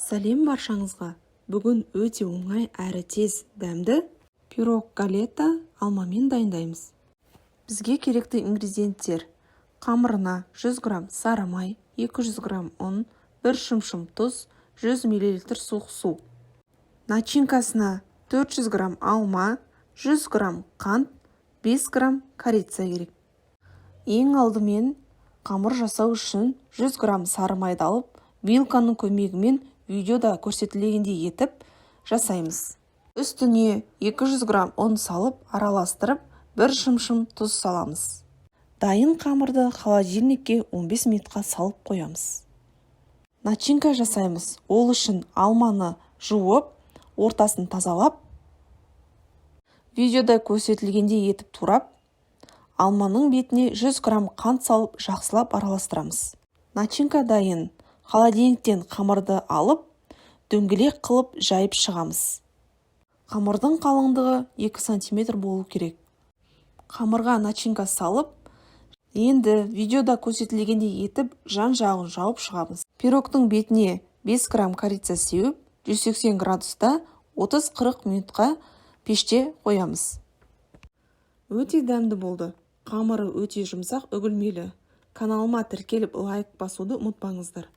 Сәлем баршаңызға! Бүгін өте оңай әрі тез дәмді пирог галета алмамен дайындаймыз. Бізге керекті ингредиенттер: қамырына 100 грамм сары май, 200 грамм ұн, 1 шымшым тұз, 100 мл суық су. Начинкасына 400 грамм алма, 100 грамм қант, 5 грамм корица керек. Ең алдымен қамыр жасау үшін 100 грамм сары майды алып, вилканың көмегімен видеода көрсетілгендей етіп жасаймыз. Үстіне 200 грамм ұн салып, араластырып, бір шымшым тұз саламыз. Дайын қамырды холодильникке 15 минутқа салып қоямыз. Начинка жасаймыз. Ол үшін алманы жуып, ортасын тазалап, видеода көрсетілгендей етіп турап, алманың бетіне 100 грамм қант салып, жақсылап араластырамыз. Начинка дайын. Холодильниктен қамырды алып, дөңгелек қылып жайып шығамыз. Қамырдың қалыңдығы 2 сантиметр болу керек. Қамырға начинка салып, енді видеода көрсетілгендей етіп жан-жағын жауып шығамыз. Пирогтың бетіне 5 грамм корица сеуіп, 180 градуста 30-40 минутқа пеште қоямыз. Өте дәмді болды. Қамыры өте жұмсақ, үгілмелі. Каналыма тіркеліп, лайк басуды ұмытпаңыздар.